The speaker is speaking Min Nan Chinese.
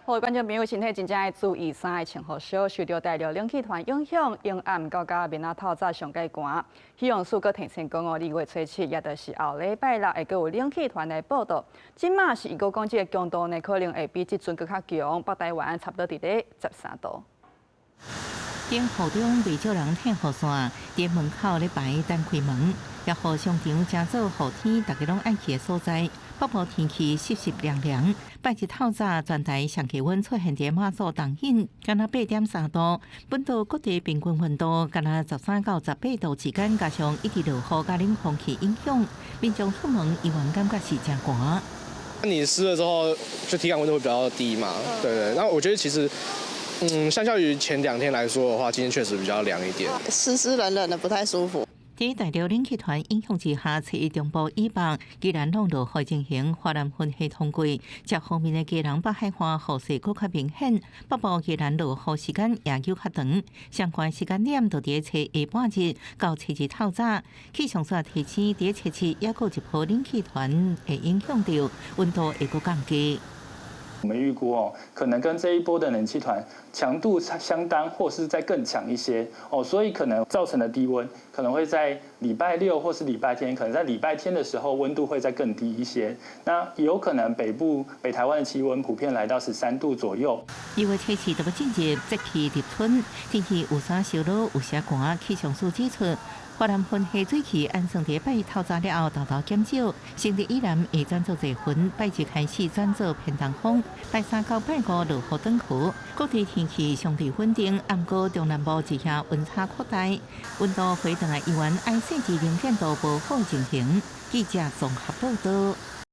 好，觀眾朋友，身體真正愛注意衫愛穿予俗，受著大陸冷氣團影響，迎暗到佮明仔透早上蓋寒。氣象署閣提醒講哦，2月初7，也就是後禮拜六，會閣有冷氣團來報到。這馬是預估講，這个強度呢，可能會比這陣閣較強，北台灣差不多佇咧13度。頂雨中袂少人提雨傘，佇門口咧排等開門。抑予商場成做雨天大家攏愛去的所在。北部天氣濕濕涼涼，拜一透早全台上低溫出現佇馬祖東引，敢若8.3度。本島各地平均溫度敢若13到18度之間，加上一直落雨佮冷空氣影響，民眾出門依然感覺是誠寒。你濕了之後，就體感溫度會比較低嘛，對對。那我覺得其實，相較於前2天來說的話，今天確實比較涼一點。濕濕冷冷的，不太舒服。佇大陸冷氣團影響之下，初一中部以北宜蘭攏落雨情形，華南雲系通過，這方面的基隆北海岸雨勢閣較明顯，北部宜蘭落雨時間也有較長，相關時間點就佇初下半日到初二透早。氣象署提醒，佇初七猶閣一波冷氣團會影響著溫度會閣降低。我們預估哦，可能跟這一波的冷氣團強度相當，或是再更強一些哦，所以可能造成的低溫可能會在禮拜六或是禮拜天，可能在禮拜天的時候溫度會再更低一些。那有可能北部北台灣的氣溫普遍來到13度左右。2月初7就欲進入節氣立春，天氣有啥燒熱，有啥寒。氣象署指出，華南雲系水汽按算佇拜一透早了後，沓沓減少，新竹以南會轉做濟雲，拜日開始轉做偏東風，拜三到拜五落雨轉雨，各地天氣相對穩定。毋過中南部一下溫差擴大，溫度回轉來依然愛細緻能見度無好情形。記者綜合報導。